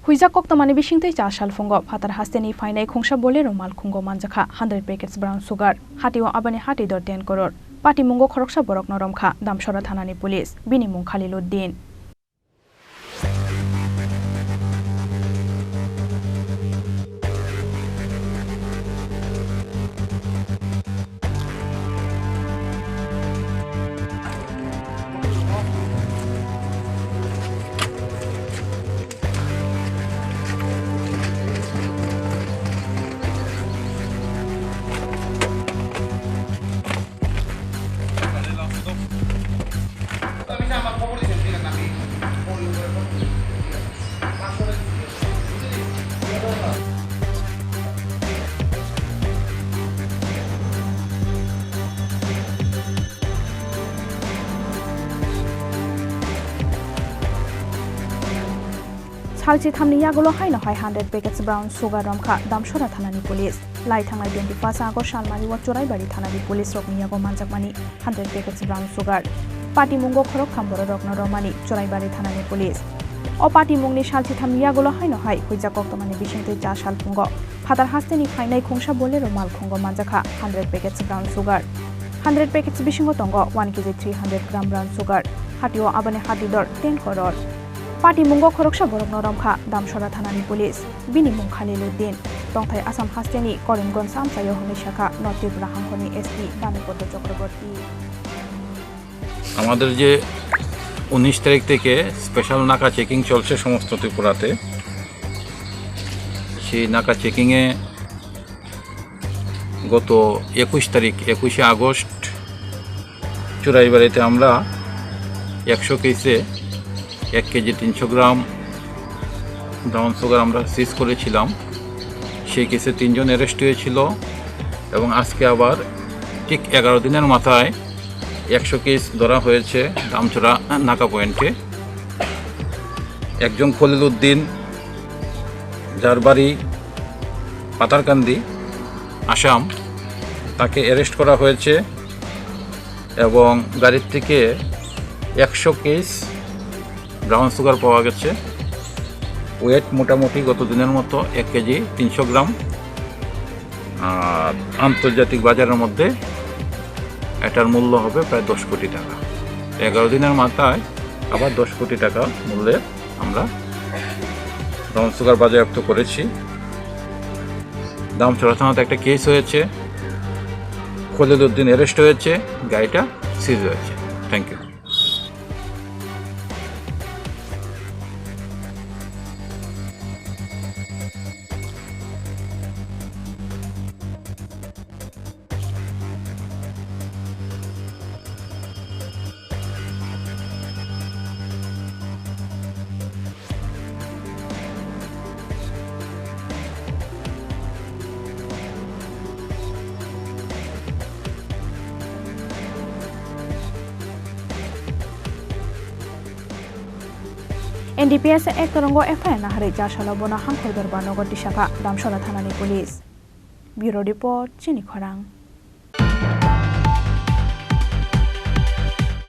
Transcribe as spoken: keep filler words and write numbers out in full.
Huijak koktwmani bisingtwi char sal phungo phatar hasteni phainai khungsa Bolero malkhungo manjakha hundred packets brown sugar. Hatio aboni hati dor ten koror. Patimungo khoroksa borokno romkha Damsora thanani police. Bini mung Khaliluddin. Salchi thamni yagulo haino hai hundred packets brown sugar romkha Damsora thanani police. Lai thangnai twenty-first August salmani o Churaibari thanani police rokni yago manjakmani hundred packets brown sugar. Patimungo khorok tham bororokno romani Churaibari thanani police. O patimungni salchi thamni yagulo haino hai huijak koktwmani bisingtwi char sal phungo phatar hasteni phainai khungsa Bolero malkhungo manjakha hundred packets brown sugar. Hundred packets bisingo tongo one K G three hundred gram brown sugar. Hatio aboni hati dor ten koror. Patimungo khoroksa borokno romkha Damsora thanani police. Bini mung Khaliluddin. Tongthai Assam hasteni Karimganj amchaio hwnwi sakha North Tripura hangkhorni S P Banipadda Chakraborty. আমাদের যে উনিশ তারিখ থেকে স্পেশাল নাকা চেকিং চলছে সমস্ত ত্রিপুরাতে, সেই নাকা চেকিংয়ে গত একুশ তারিখ, একুশে আগস্ট, চুরাইবাড়িতে আমরা একশো কেসে এক কেজি তিনশো গ্রাম ব্রাউন সুগার আমরা সিজ করেছিলাম। সেই কেসে তিনজন অ্যারেস্ট হয়েছিল এবং আজকে আবার ঠিক এগারো দিনের মাথায় একশো কেস ধরা হয়েছে দামচড়া নাকা পয়েন্টে। একজন খলিল উদ্দিন, যার বাড়ি পাথারকান্দি, আসাম, তাকে অ্যারেস্ট করা হয়েছে এবং গাড়ির থেকে একশো কেস ব্রাউন সুগার পাওয়া গেছে। ওয়েট মোটামুটি গত দিনের মতো এক কেজি তিনশো গ্রাম। আর আন্তর্জাতিক বাজারের মধ্যে এটার মূল্য হবে প্রায় দশ কোটি টাকা। এগারো দিনের মাথায় আবার দশ কোটি টাকা মূল্যের আমরা ব্রাউন সুগার বাজেয়াপ্ত করেছি। দামচড়া থানাতে একটা কেস হয়েছে, খলিল উদ্দিন অ্যারেস্ট হয়েছে, গাড়িটা সিজ হয়েছে। Thank you. N D P S Act rongo F I R naharwi char salo bono hangkhor dorba nogo tisakha Damsora thanani police. Bureau Report, Chini Khorang.